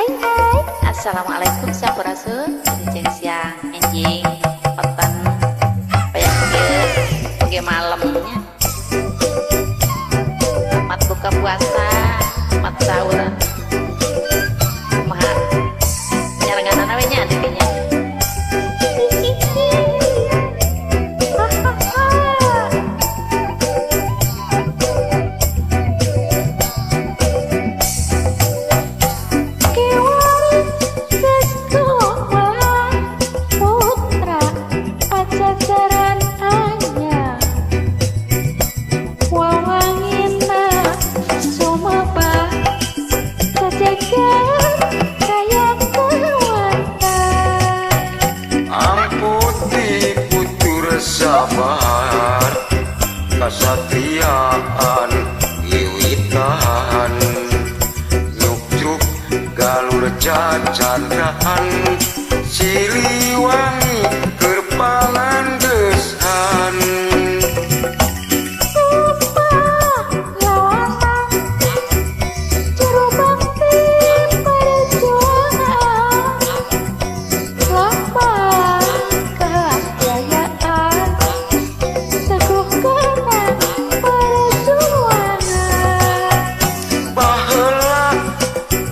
Hai hai, assalamualaikum sampurasun. Wilujeng siang, enjing, oten, payah oge malamnya. Mat buka puasa, mat sahur. Kumaha? Nyarengan we nya dirinya. Sabar kasatriaan wiwitan nyukcruk galur cacandraan Siliwangi keur pangandesan.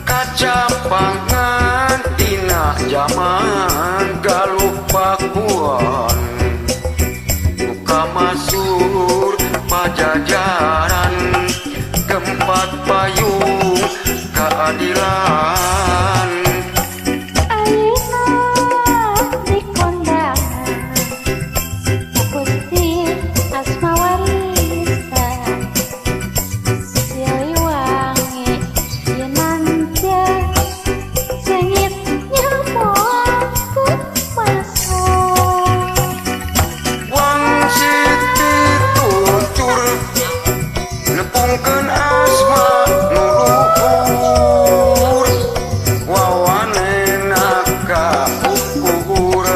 Kacapangan dina jaman Galuh Pakuan buka masur pajajaran tempat payung keadilan. Ayeuna dikondangan Gusti Asma warisan Siliwangi ginanja sengit nyamoan ku masuk. Wang Siti tutur nepungkeun asma nu luhur wawanena kaukur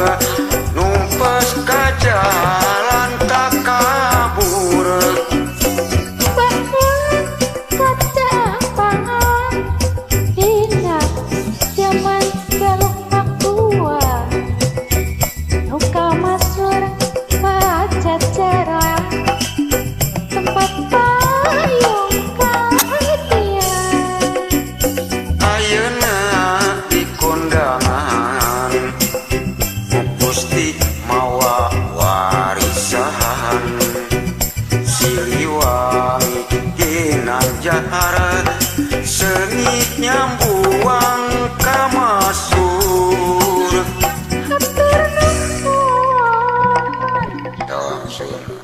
numpes ka jalan takabur. Baheula kacapangan dina jaman Galuh Pakuan nu kamasur pajajaran tempat payung kaadian. Ayeuna dikondangan ku Gusti mawa warisan Siliwangi ginanjar seungit nyambuang ka masur. Hatur nuhun. Tong seueur.